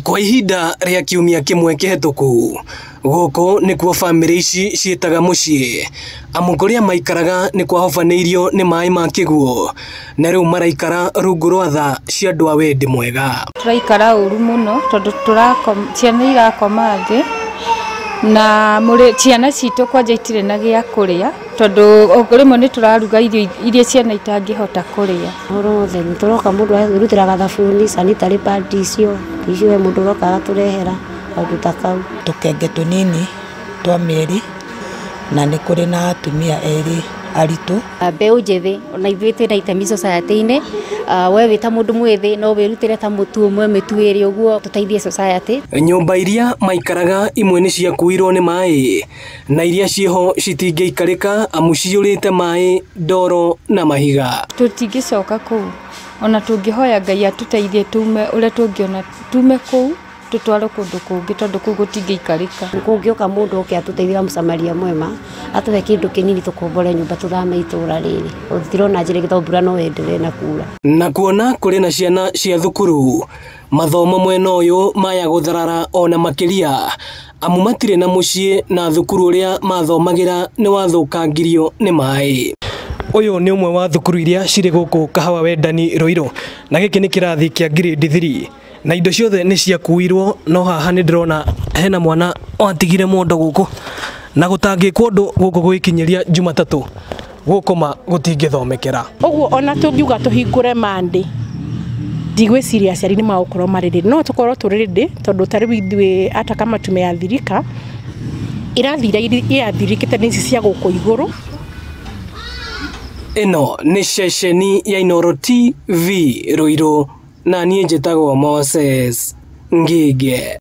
Kwa ihinda rĩa kiumia kĩmwe kĩhetũku, gũkũ nĩkuo bamĩrĩ ici ciĩtaga mũciĩ, amu kũrĩa maikaraga nĩ kwahobanĩirio nĩ maĩ ma kĩguũ, na rĩu maraikara rungu rwa tha cia andũ a wendi mwega. Tũraikara ũru mũno tondũ ciana irakoma thĩ na ciana citũ kwanja itirĩ na gĩa kũrĩa tondũ rĩmwe nĩ tũraruga irio iria ciana itangĩhota kũrĩa. Ũhoro wothe nĩ tũroka mũndũ erutĩraga thabuni, sanitary pad icio he mũndũ ũroka agatũrehera kaũndũ ta kau. Tũkenge tũnini twa mĩeri na nĩ kũrĩ na atumia erĩ aritũ. Mbeũ njĩthĩ ona ithuĩ twĩna itemi society-inĩ, we wĩ ta mũndũ mwĩthĩ no wĩrutĩre ta mũtu ũmwe mĩtu ĩrĩ ũguo tũteithie society. Nyũmba iria maikaraga imwe nĩ ciakuirwo nĩ maĩ na iria ciĩho citingĩikarĩka amu ciyũrĩte maĩ, ndoro na mahiga. Tũtingĩcoka kũu ona tũngĩhoya Ngai atũteithie tume ũrĩa tũngĩona tume kũu tutware kũndũ kũngĩ tondũ kũu gũtingĩikarĩka. Kũngĩũka mũndũ oke atũteithie mũsamaria mwema atũhe kĩndũ kĩnini tũkombore nyũmba tũthame itũra rĩrĩ, tũtirona njĩra ĩngĩ tondũ mbura no ĩenderee na kura. Na kuona kũrĩ na ciana cia thukuru, mathomo mwena ũyũ maya gũtharara ona makĩria, amu matirĩ na mũciĩ na thukuru ũrĩa mathomagĩra nĩ wathũkangirio nĩ maĩ. Ũyũ nĩ ũmwe wa thukuru iria cirĩ gũkũ Kahawa Wendani Ruiru, na gĩkĩ nĩ kĩrathi kĩa grade 3 na indo ciothe nĩ ciakuirwo, no haha nĩ ndĩrona hena mwana watigire mondo gũkũ na gũtangĩkwo ũndũ gũkũ gwĩkinyĩria Jumatatũ gũkũ ma gũtingĩthomekera. Ũguo ona tũngiuga tũhingũre Monday, ndigwĩciria aciari nĩ magũkorwo marĩ ready. No tũkorwo tũrĩ ready tondũ ta rĩu ithuĩ ata kama tumeathirika, irathi iria iathirikĩte nĩ ici cia gũkũ igũrũ. Ĩno nĩ ceceni ya Inooro TV Ruiru, na niĩ njĩtagwo Moses Ngige.